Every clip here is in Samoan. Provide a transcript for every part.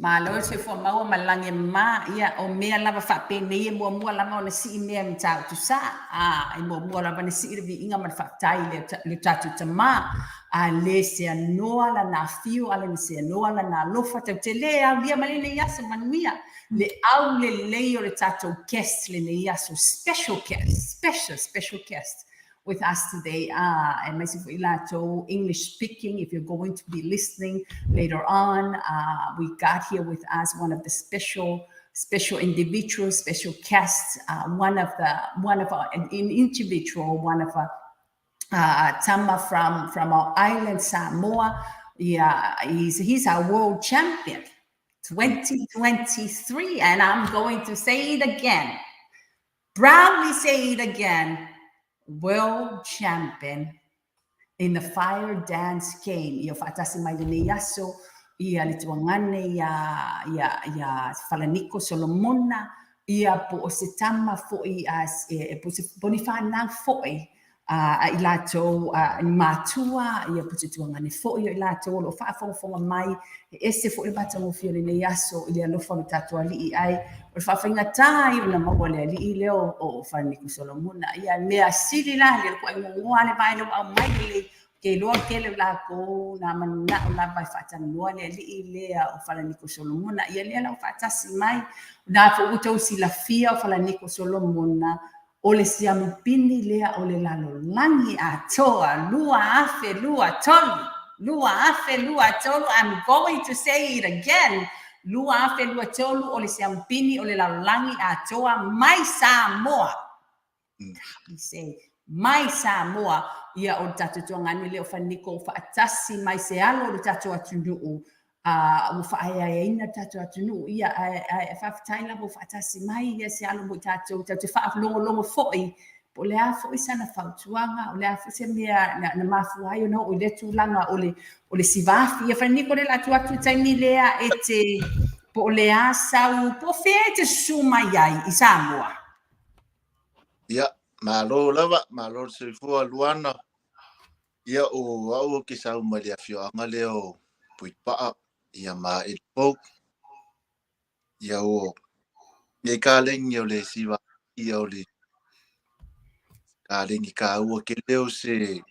Malo le soifua maua ma le lagi e mama. Ia, o mea lava faapenei e muamua lava ona sii mea i Matautu Sa. A, e muamua lava ona sii le viiga ma le faafetai i le tatou Tama, a le seanoa lana afio, a le seanoa lana alofa, tatou te le aulia mai lenei aso manuia. Le aulelei o le tatou guest lenei aso, special guest, special, special guest with us today. Aemaise foi latou English speaking, if you're going to be listening later on, we got here with us one of the special special individuals, special guests, one of the one of our an individual, one of our Tama from our island Samoa. Yeah, he's our world champion, 2023, and I'm going to say it again. Proudly say it again, world champion in the fire dance game. Ia faatasi mai lenei aso ia le tuagane ia ia ia Falaniko Solomona ia po o se tama foi a e po se po ni whanau foi a i latou a ni matua ia po se tuagane foi o i latou o lo o faafogafoga mai. E ese foi le matagofie o lenei aso i le alofa o le tatou alii ai o le faafaigata ai ona maua le alii lea o Falaniko Solomona. Ia mea sili la le ko ai ngoa le vai le aumai lelei ke iloa tele o lakou na mananao lava e faatalanoa le alii lea o Falaniko Solomona. Ia lea la ua faatasi mai na foi ua outou silafia o Falaniko Solomona o le siamupini lea o le lalolagi atoa 2023, 2023. I'm going to say it again, 2023, o le siamupini o le lalolagi atoa mai Samoa. We say mai Samoa. Ia o le tatou tuagane lea o Falaniko o faatasi mai se alo o le tatou atunuu a ua faaeaeaina le tatou atunuu. Ia ae faafetai lava ua faatasi mai ia se alo mo i tatou tatou te faalogologo foi po o le a foi sana fautuaga, o le a foi se mea na mafua ai ona oo i lea tulaga o le sivaafi. Ia Falaniko, le la atu atu taimi lea e te po o le a sau, po o fea e te susu mai ai i Samoa? Ia, malo lava, malo le soifua Luana. Ia o au o ke sau mai le afioaga lea o Puipaa, ia ma e fou. Ia o nei ka lengi o le siva ia o le ka lengi ka ua ke leo se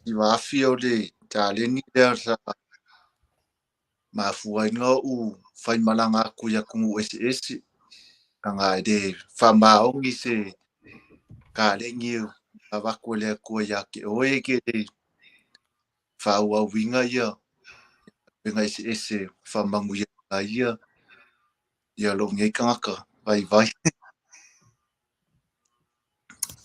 siva afi o le taleni lea sa mafuaiga o fai malanga aku ia kungu ese ese. Kanga e le whamaongi se ka lengi o avaku le akua ia ke oe ke le whaauauinga ia wenga ese ese whamangu ia ia ia lo ngei kangaka vai vai.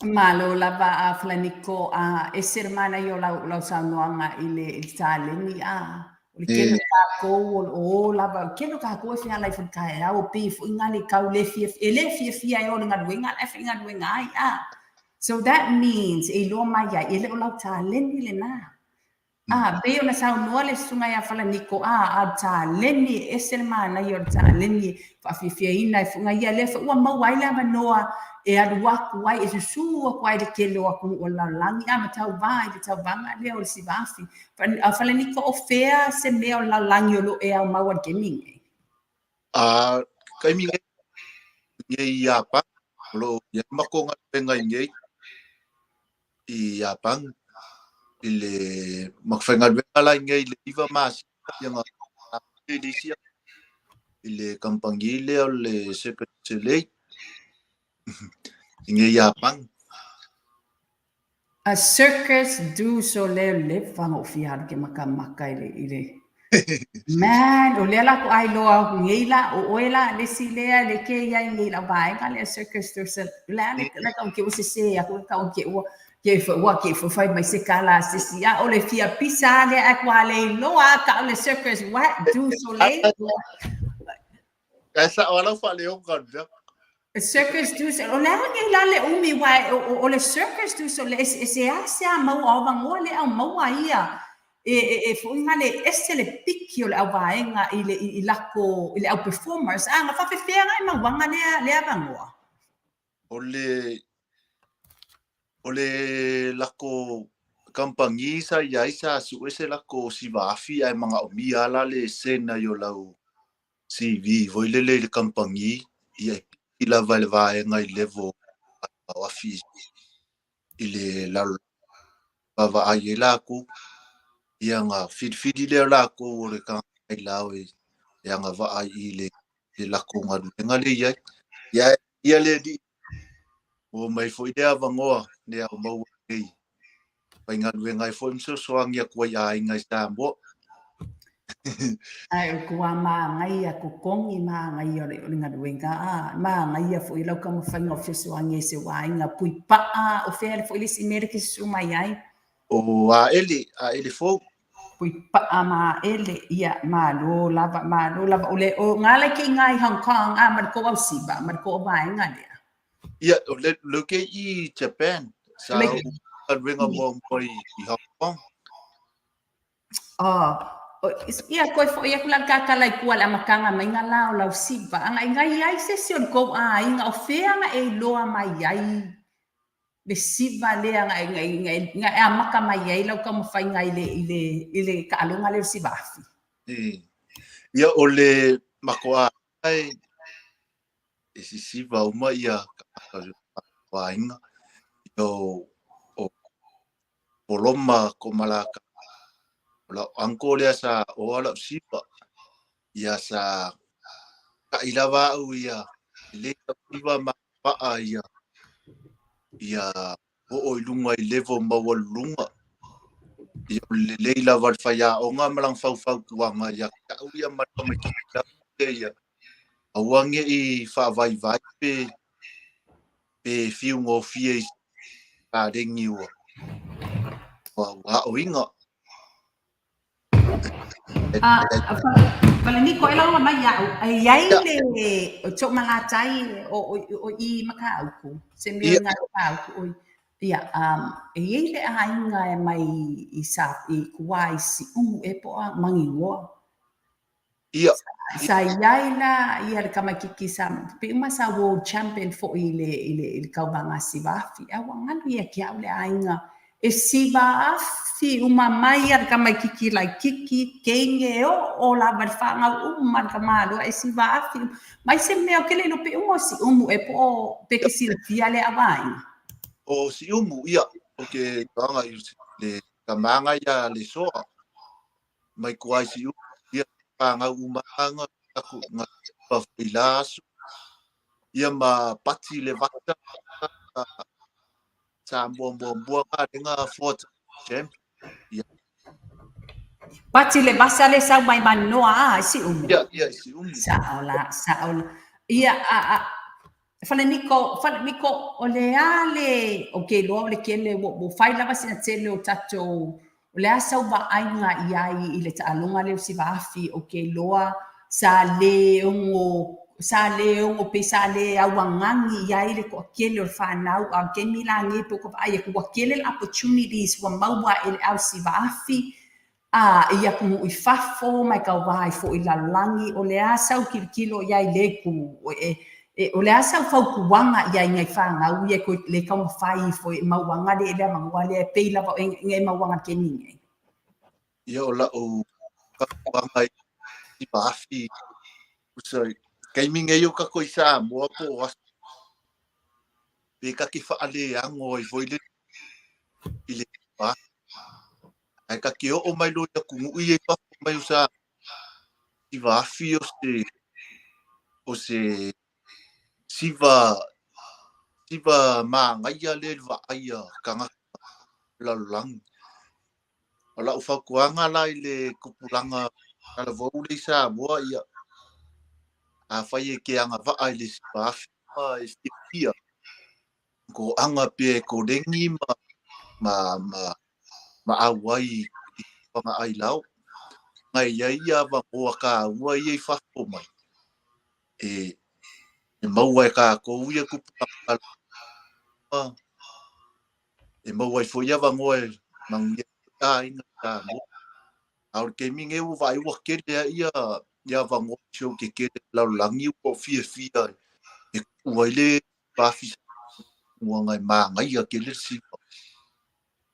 Malo lava a Falaniko a e se mana i o lau saunoaga i le taleni a o le kele o takou o o lava o kele o takou e fealai foi taeao o pei foi ngā le kau le fia e le fiafia e o le galuega la e faigaluega ai a. So that means e iloa mai ai e le o lau taleni lena. A, pei ona saunoa le susuga ia Falaniko, a taleni e ese le manaia o le taleni faafiafiaina e fuga ia lea foi ua maua ai le avanoa e alu aku ai e susū aku ai le tele o atunuu o le lalolagi a ma tauvā i le tauvaga lea o le sivaafi. Falaniko, o fea se mea o le lalolagi o lo e au maua le kemi nei? A kaimi nei nei i Iapani, o lo ia makonga penga i nei i Iapani i le makawhaingaluega la i nei le iva masina ia ngā i le isi i le kampangi lea o le Cirque du Soleil i nei Iapani. A Circus du Soleil le whanga o fia ke maka maka i le Man, o lea la ko ai loa ngei la o oe la le si lea le ke ia i ngei la vaega lea Circus du Soleil la le la ka ke o se se a ko ka o ke ua ke fo ua ke fo fai mai se kala se si a o le fia pisa le a kwa le loa ka o le Circus what du Soleil. Kai sa o lau wha le o ka. Circus du Soleil o le ngei la le umi wa o le Circus du Soleil e se a se a mau o vangoa le au maua ia e foi ngā le ese le piki o le au vaega i le i lako i le au performers a nga whawhewhea ngai mauanga lea lea vangoa. O le lako kampangi sa ia i sa su ese lako siva afi ai manga o mi ala le sena yo lau CV foi lele i le kamupani, ia e piki lava i le vaega i level aoafi i le lalolagi vaavaai ai lakou. Ia na filifili lea o lakou o le tagata kailao e agavaa i le lakou galuega lea e i ai. Ia, ia le alii ua mai foi lea avanoa lea o maua nei faigaluega ai foi ma fesoasoani atu ai i aiga i Samoa. Ae o tua māngaia totogi māngaia o le galuega a māngaia foi lau taumafaiga o fesoasoani ai i se aiga Puipaa o fea foi le isi mea lea e te susu mai ai? O Aele, Aele Fou. Puipaa ma Aele, ia malo lava, malo lava. O le o ngā lai ke inga i Hong Kong a ma le kou au siva ma le kou vaega lea. Ia, o le le ke i Japan, sa o galuega muamua i Hong Kong. Oh, ia koe foi aku la kaka lai kua le amataga mai nga la o lau siva anga i ngai ai se si o le kou aiga o fea nga e iloa mai ai le siva lea nga nga e amata mai ai lau taumafaiga i le i le i le taaloga lea o le siva afi. Ia o le makoa ai e sisiva uma ia tagata o aiga ia o Poloma ko Malaka. O lau uncle lea sa oa lau siva. Ia sa ta'i lava au ia le lau siva ma paa ia ia o'o i luga i level maualuluga. Ia o le lelei lava le faiaoga ma lana faufautuaga ia te a'u ia ma le tamaitiiti lava ia aua ne'i faavaivai pe fiugofie i paleni ua ua aoina. Ah, Falaniko e laga mai ia'u, e i ai le o Toomalatai o i Matautu, se mea i Matautu oi. Ia, e i ai le aiga e mai i sa i tua i Siumu e po o Maninoa. Ia. Sa i ai la ia le tamaitiiti sa pei uma sa world champion foi i le i le i le tauvaga siva afi. A ua galu ia te au le aiga e siva afi uma mai a le tamaitiiti laitiiti teine e oo lava i le fanau uma le tamaloa e siva afi mai se mea ou te le iloa pei uma o Siumu e po o pe te silafia lea aiga. O Siumu, ia, o ke toaga i le tamaga ia Lesoa. Mai tua i Siumu, ia, fanau uma nga aku nga pa foi la aso. Ia ma Pati le Vata sa muamua nga le nga four champion. Ia. Pati le Vasa le sau mai Maninoa a i Siumu. Ia, ia i Siumu. Sa'o la, sa'o la. Ia, a, a, Falaniko, Falaniko, o le a le, ou te iloa o le tele, ua fai lava sina tele o tatou, o le a sau vaaiga i ai i le taaloga lea o siva afi, ou te iloa sa le ono, sa le ono pe sa le auagagi i ai le toatele o le fanau, a o le taimi la nei pe ua ta vaai atu, ua tele le opportunities ua maua e le au siva afi, a i atunuu i fafo ma e tauva ai foi i lalolagi, o le a sau tilotilo i ai le itu, e, o le a sau fautuaga i ai nai fanau ia e le taumafai ifo e mauaga le le avanoa lea e pei lava e e mauaga i le taimi nei. Ia o la'u fautuaga i siva afi, usa taimi nei o tatou i Samoa po o aso pe ta te fa'aleago ai foi le i le siva afi. Ae ta te oo mai loa i atunuu ia i fafo mai o Samoa, siva afi o se siva magaia lea i le vaai a tagata lalolagi. O la'u fautuaga la i le tupulaga talavou lea i Samoa, ia, afai e ke agava'a i le siva afi ma e fiafia, to'aga pea e koleni ma auai i faga'ai lao. Ngai ai ia avanoa taua ia i fafo mai. E maua e tatou ia tupulaga e maua ai foi avanoa e manuia aiga i Samoa. A o le taimi nei ua vaai ua tele ai ia avanoa i si ou tetele lalolagi ua fiafia e tuu ai le siva afi uaga e magaia tele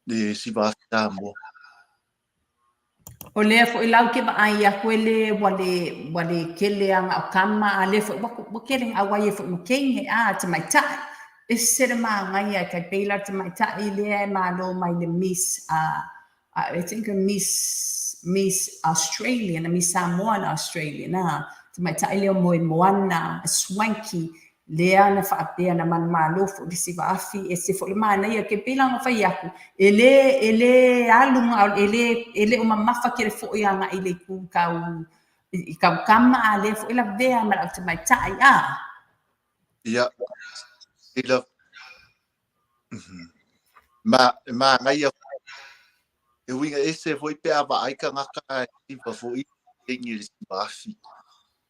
le siva afi Samoa. O lea foi la ou te vaai aku e le ua le ua le kele a na o kama a lea foi ua ua kele na auai ai foi ma teine a tamaitai. Ese le manaia e tai pei la le tamaitai lea e malo mai le Miss I think a Miss Miss Australian a Miss Samoa and Australian a tamaitai lea o Moemoana Swanky lea na faapea na manumalo foi le siva afi, ese foi le manaia ke pei la ona fai atu, e le e le alu e le e le o mamafa tele foi agai i le itu tau i tau kama a lea foi lavea ma le au tamaitai a. Ia, i la ma manaia e uiga ese foi pe a vaai tagata ae siva foi teine i le siva afi.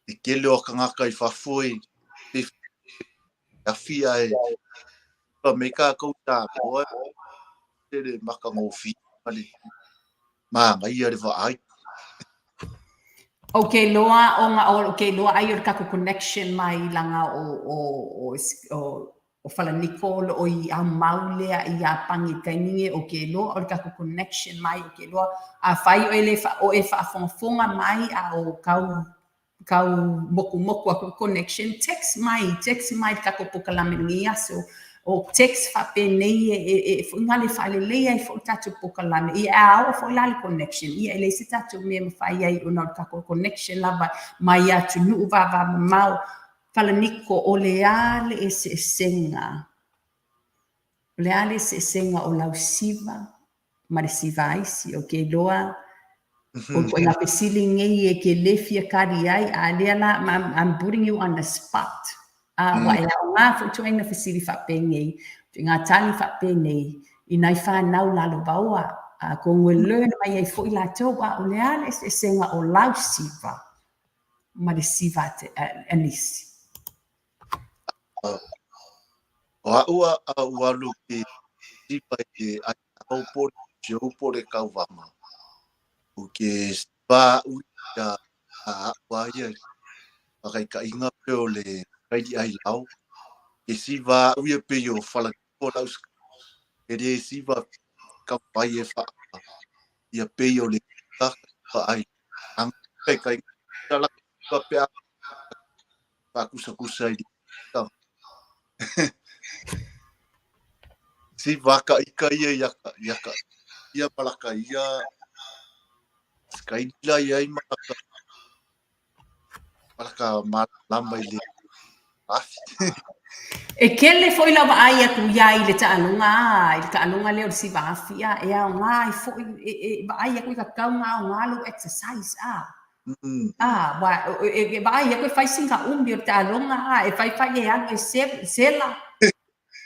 E tele o tagata i fafo e afi ae pa mai kākou Samoa e le matagofie ma le manaia le vaai. Ou te iloa ona ou te iloa ai o le tatou connection mai laga o o o o Falaniko o loo i aumau lea i Iapani i le taimi nei, ou te iloa o le tatou connection mai, ou te iloa afai o e le o e faafogafoga mai a o tau tau motumotu atu le connection, text mai, text mai i le tatou polokalame i lenei aso. O text faapenei e e e foi na le faaleleia ai foi le tatou polokalame. Ia a oo foi la le connection, ia e leai se tatou mea e mafai ai ona o le tatou connection lava mai atunuu vavamamao. Falaniko, o le a le eseesega? O le a le eseesega o lau siva ma le siva a isi? Ou te iloa o ituaiga fesili nei e te le fia tali ai, a lea la, I'm putting you on the spot. A ua e aoga foi ituaiga fesili faapenei, ituaiga tali faapenei i nai fanau lalovaoa, atonu e learn mai ai foi latou, a o le a le eseesega o lau siva ma le siva a nisi? O a'u a ou alu i siva i le ʻainao po o le show po o le kauvaga, o ke siva a'u ia a a'u a ia faakaitaʻiga pe o le kailiʻai lao, ke siva a'u ia pei o Falanico la'u e le siva taumafai e faa ia pei o le ai pe a faakusakusa i le siva ka ika ia ia ia ka ia malaka ia skaila ia i malaka malaka malama i le afi. E kele foi lau vaai atu ia i le taaloga a, i le taaloga lea o le siva afi a, e aoga ai foi e, e vaai atu i tatau ona aoga lou exercise a. A, ua, e, e vaai atu e fai sina umi o le taaloga a, e fai fai e alu e sela,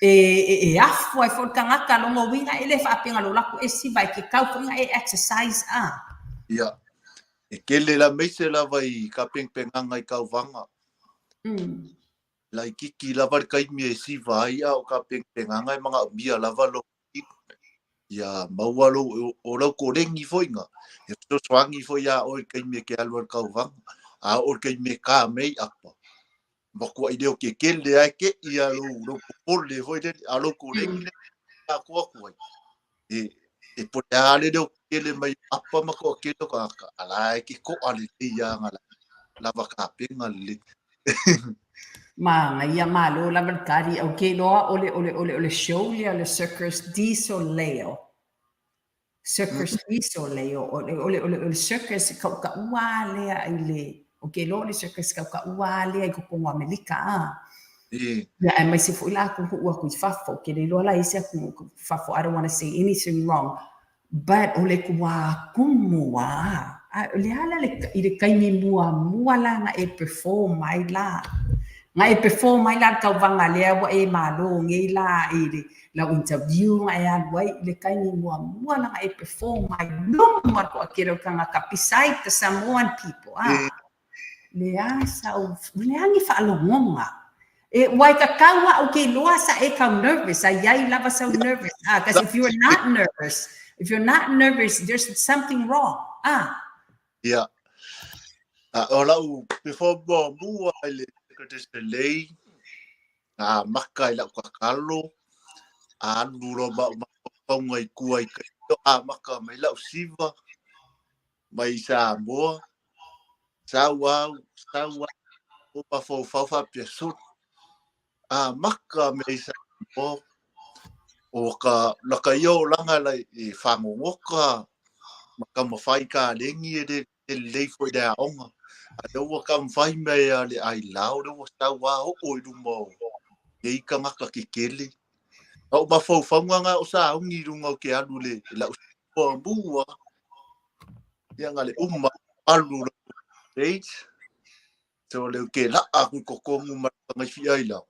e, e, e afu ai foi le tagata, lona uiga e le faapea na lou alu atu e siva e tatau foi ona e exercise a. Ia, e kele la aemaise lava i kapengapengaga i kauvaga. Laititi lava le taimi e siva ai a o kapengapengaga e manaomia lava lou ia maua lou o lau koleni foi na e fesoasoani foi iā oe i le taimi e te alu ai i le kauvaga a oo i le taimi e ka mai apa matuai leo kekele ae keʻi a lou lou popole foi lele a lou koleni le atoa atu ai e e po o le a le leo kele mai apa ma toatele o tagata a la e te toʻa lelei lava na lava tapena lelei. Manaia malo lava le tali. Ou te iloa o le, o le, o le, o le show lea o le Circus du Soleil. Circus du Soleil. O le, o le, o le, o le circus kaukaua lea i le, ou te iloa o le circus kaukaua lea i totonu o Amerika a. Ia, aemaise foi la atunuu atu i fafo. Ou te le iloa la i isi atunuu i fafo. I don't want to say anything wrong. But o le tuākumu a, a o le a la le, i le taimi muamua la na e perform ai la. Na e perform ai la le tauvaga lea ua e malo nei la i le lau interview na e alu ai i le taimi muamua la na e perform ai luma o le toatele o tagata beside the Samoan people a. Le a sau, le a ni faalogoga. E, ua e tatau a'u ke iloa sa e kau nervous, a iai lava sau nervous. Ah, because if you're not nervous, if you're not nervous, there's something wrong. Ah. Ia. A o lau perform muamua i le Cirque du Soleil, a maka i lau kakalo, a alu loa ma au mafaufauga i tua i ka a maka mai lau siva. Mai Samoa, sau au, sau au, o mafaufau faapea sole. A maka mea i Samoa, o ka laka ia olaga la e fagogoka ma taumafai kalegi e le lelei foi i le aoga. A lea ua taumafai mai a le ailao, lea ua sau a oo i luma o nei tagata kekele. A o mafaufauga na o sauni i luga o ke alu le lau mua. Ia na le uma alu le stage. So le ke la'a aku i totonu ma le tagaifi'a i lau.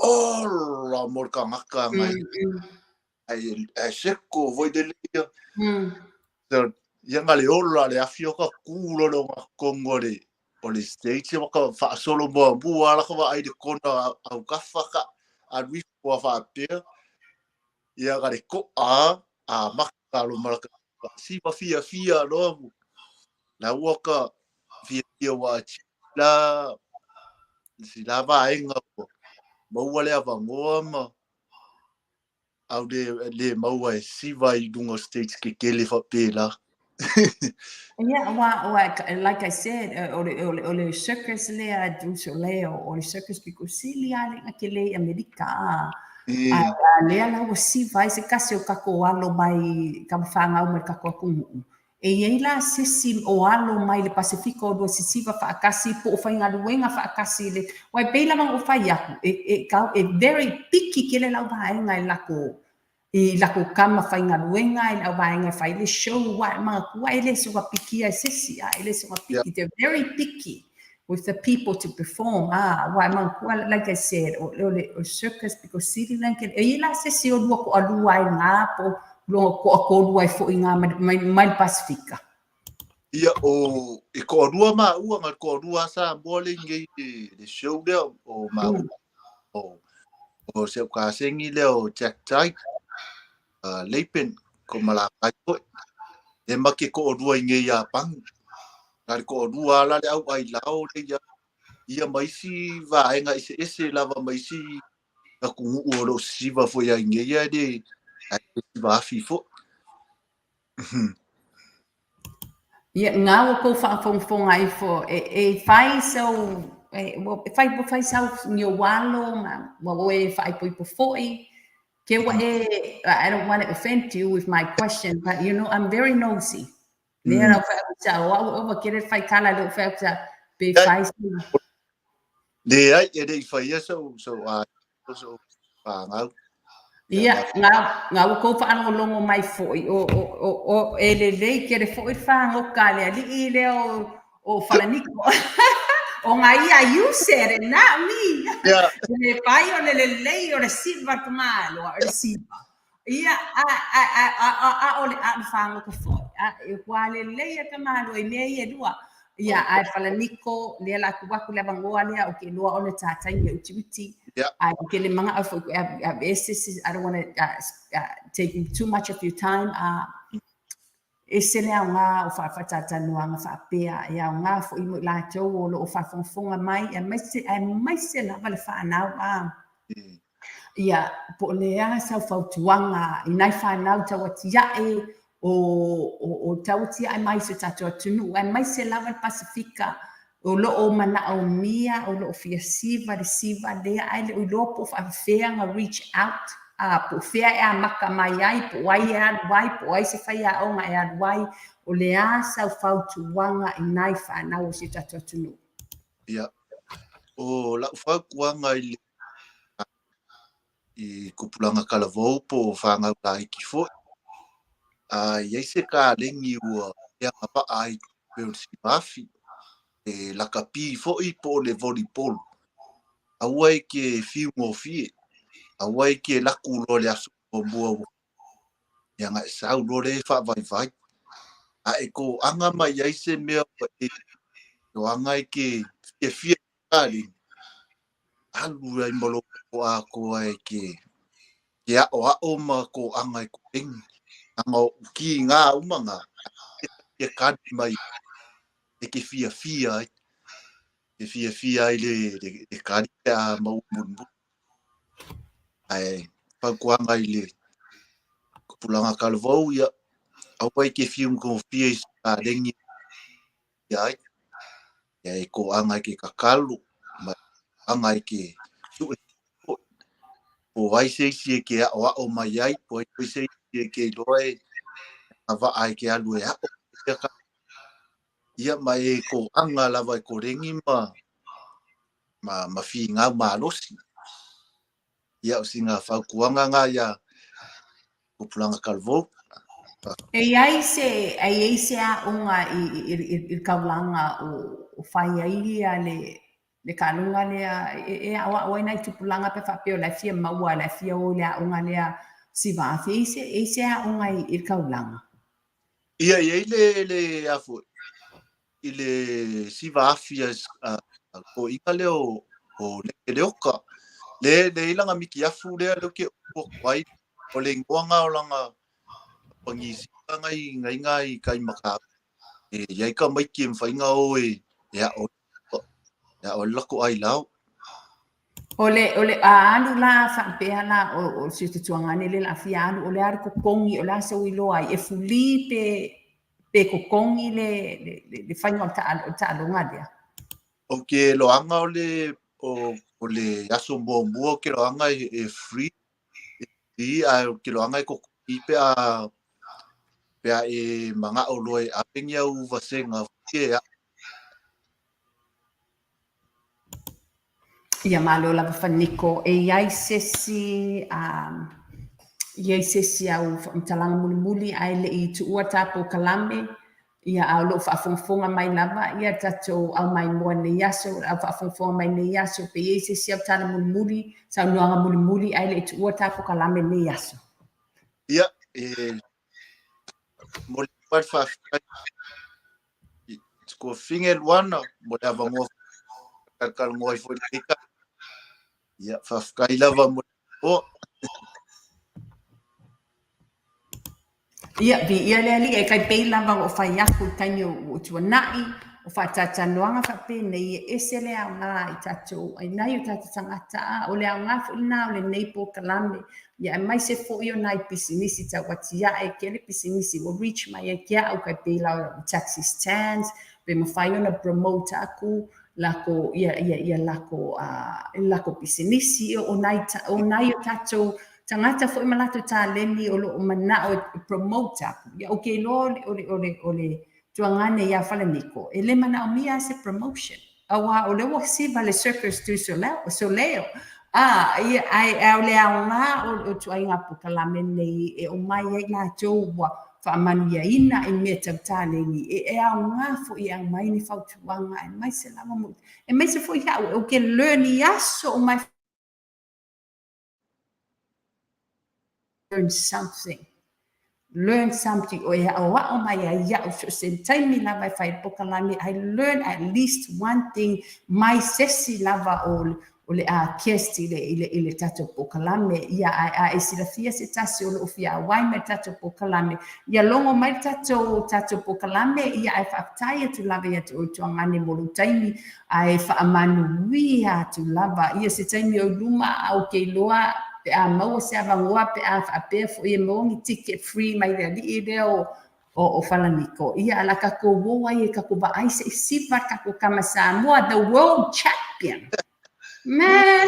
Ola mo le tagata ngai. Ai ai seko foi le ia. So ia na le ola le afi o ka ku lo lo nga kongo le o le stage wa ka faasolo muamua ala ka vaai le kona au kafa ka alu ifo ua faapea ia ka le ko'a a maka lo malaka si ma fiafia loa mu la ua ka fiafia ua la si la vaega ua maua le avanoa ma au le le maua e siva i luga o stage kekele faapela. Yeah, well, like I said, o le circus lea du Soleil, o le circus because sili a le ke le Amerika. A lea la ua siva ai se kasi o kako alo mai ka whangau mai kako atunuu. E i ai la se isi o alo mai le Pasefika o lua sisiva faatasi po o faigaluega faatasi i le aua e pei lava ona ou fai atu, e, e, kau, e very picky tele lau vaega i lako i lako kama faigaluega i lau vaega e fai le show aua e manatua e le soga pikia e se isi, a e le soga picky. They're very picky with the people to perform. Ah, aua e manatua, like I said, o, o le o circus because sili la e i ai la se isi o lua toalua ai gā po o lua toatolu ai foi gā mai, mai, mai le Pasefika. Ia, o, e toalua maua, na le toalua a Samoa le i nei le show lea, o maua, o si au kasegi lea o Jack Tai, Leipen, ko Malakai foi. E ma ke toalua i nei Iapani. Na le toalua ala le au ailao le ia, ia ma isi vaega eseese lava ma isi atunuu o lo o sisiva foi ai nei ia le ai le siva afi foi. Ia, ngā ua kou faafogafoga ifo e, e fai sau e, ua fai, ua fai sau niualo ma ua oe faaipoipo foi. Ke ua e, I don't want to offend you with my question, but you know, I'm very nosy. Lea lau fai aku sa, o au ua kere fai kala le fai aku sa, pe fai sau. Leai, e le i faia sau, sau a, sau whāngau. Ia, ngā, ngā ua kou whaalongolongo mai foi, o, o, o, o, e lelei kere foi le whangoka le alii lea o, o Falaniko. O ngā ia, you said it, not me. Yeah. Le pai o le lelei o le siva tamalo, o le siva. Ia, a, a, a, a, a, a, o le a le whangoka foi. A, e kua lelei a tamalo i mea ia lua. Ia, a e Falaniko, lea la ku aku le avangoa lea o ke loa o le tātai me utiuti. Yeah. A ke le manga au foi, a, a, I don't want to take too much of your time. Ese le aoga o faafataatanoaga faapea, e aoga foi mo i latou o lo o faafogafoga mai, aemaise, aemaise lava le fanau a. Ia, po o le a sau fautuaga i nai fanau tauatiae o, o, o tauatiae mai i so tatou atunuu, aemaise lava le Pasefika, o lo o manaomia, o lo o fia siva le siva lea, ae le o iloa po o faafefea ona reach out, a, po o fea e amata mai ai, po o ai e alu ai, po o ai se faiaoga e alu ai, o le a sau fautuaga i nai fanau o si o tatou atunuu? Ia, o lau fautuaga i le i tupulaga talavou po o fanau laiti foi, a i ai se kalegi ua e agavaa ai pei o le siva afi, e lakapi foi po o le volleyball, aua e ke fiu gofie, aua e ke laku loa le aso muamua ua ia na e sau loa lea e faavaivai. A e toaga mai ai se mea ua e toaga e ke fiafia i kalegi, alu ai ma lou atoa e ke ke aʻoaʻo ma toaga i kolegi. Aga o ki ngā uma ngā, e kani mai e ke fiafia ai. Ke fiafia ai le, le, le kani pe a maua mulimuli. Ae fautuaga i le tupulaga talavou, ia, Aua e te fiu gofie i se paleni e ai, ia e toaga i ke tatalo ma e toaga i ke sue foi. Po o ai se isi e te aʻoaʻo mai ai, po o ai foi se isi e te iloa e agavaa e te alu e aʻo ia ka ia ma e toaga lava e koleni ma ma ma finau malosi. Ia o sina fautuaga na ia Tupulaga Talavou. E i ai se, e i ai se aoga i, i, i, i le taulaga o, o fai ai ia le, le taaloga lea e, e aoao ai nai tupulaga pe faapea o la e fia maua, la e fia o i le aoga lea siva afe. E i ai se, e i ai se aoga i, i le taulaga? Ia, e i ai le, le a foi, i le siva afi a toeaiina lea o, o Leke Leoka. Le, le i lana mikiafu lea lea ou te upu atu ai, o le igoa na o lana panisika nai nai na i kai Matautu. E i ai tamaiti e mafai ona o e, e aʻo e aʻo ai le latou ailao. O le, o le a alu la faapea la o, o si o te tuagane le la fia alu, o le a le totogi, o le a sou iloa ai, e fuli pe, pe totogi le, le, le, le faiga o le taa, o le taaloga lea? Ou te loaga o le, o, o le aso muamua ou te loaga e, e free, e free, ae ou te loaga e totogi pe a, pe a e manao loa e ave ni au vasega foi e aʻo. Ia malo lava Falaniko. E i ai se isi, um, i ai se isi au faamatalaga mulimuli ae le i tuua tatou kalame, ia a o loo faafogafoga mai lava ia tatou au maimoa nei aso, au faafogafoga mai nei aso, pe i ai se isi au tala mulimuli, saunoaga mulimuli ae le i tuua tatou kalame nei aso. Ia, e momoli atu le faafetai i Tuafafine Luana mo le avanoa talatalanoa ai foi i lenei taeao. Ia, faafetai lava mo le avanoa. Ia, viia le Alii, e tai pei lava o loo fai atu i le taimi ua tuanai, o faatalatalanoaga faapenei, e ese le aoga i tatou, i nai o tatou tagata, a o le aoga foi lena o lenei polokalame, ia aemaise foi o nai pisinisi tau atiae, tele pisinisi ua reach mai ai ke au tai pei la o taxi stands, pe mafai ona promote aku lako ia ia ia lako lako pisinisi, o nai o nai o tatou tagata foi ma latou taleni o loo manao e promote aku. Ia ou te iloa o le o le o le o le tuagane ia Falaniko, e le manaomia se promotion. Aua o lea ua siva le Circus du Soleil. A, ia, ae, ae o le aoga o, o ituaiga polokalame nei e omai ai latou ua faamanuiaina i mea tau taleni, e, e aoga foi e aumai ni fautuaga, aemaise lava mo, aemaise foi au, ou te learn i aso uma e learn something. Learn something. O e aʻoaʻo mai ai iaʻu so se taimi lava e fai polokalame, I learn at least one thing mai se isi lava o o le a guest i le, i le, i le tatou polokalame. Ia, a, a e silafia se tasi o loo fia auai mai le tatou polokalame, ia logo mai le tatou, tatou polokalame, ia ae faafetai atu lava ia te oe Tuagane mo lou taimi, ae faamanuia atu lava ia se taimi o i luma a ou te iloa pe a maua se avanoa pe a faapea foi e maua ni ticket free mai le alii lea o o, o Falaniko ia ala tatou o ai e tatou vaai se i siva tatou tama Samoa, the world champion, man,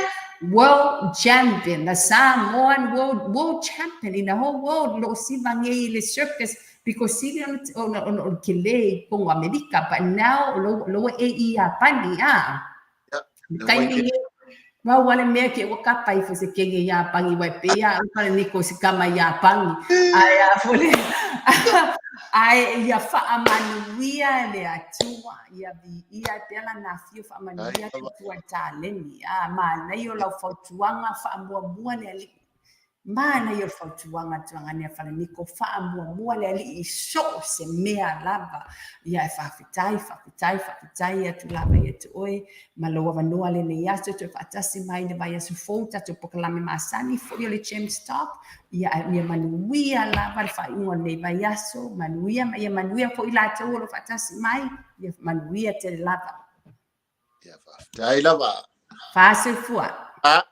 world champion, the Samoan world, world champion in the whole world, lo o siva nei i le circus because sili ona ona ona o le tele i totonu o Amerika, but now o lo lo ua e i Iapani a. Yeah. Taimi nei, pau a le mea ke ua kapa ifo se kege i Iapani wai pe ia au Falaniko se kama i Iapani. Ae a fole ae ia faamanuia le Atua, ia viia e pea lana afio faamanuia le Atua i taleni. A manaia o lau fautuaga faamuamua le Alii. Manaia o le fautuaga Tuagane a Falaniko, faamuamua le Alii i so o se mea lava. Ia e faafetai, faafetai, faafetai atu lava ia te oe ma lou avanoa lenei aso e toe faatasi mai le vaiaso fou tatou polokalame masani foi o le Gems Talk. Ia ae ia manuia lava le faaiuga o lenei vaiaso, manuia ma ia manuia foi latou o lo o faatasi mai, ia manuia tele lava. Ia faafetai lava. Faasoifua. Ah.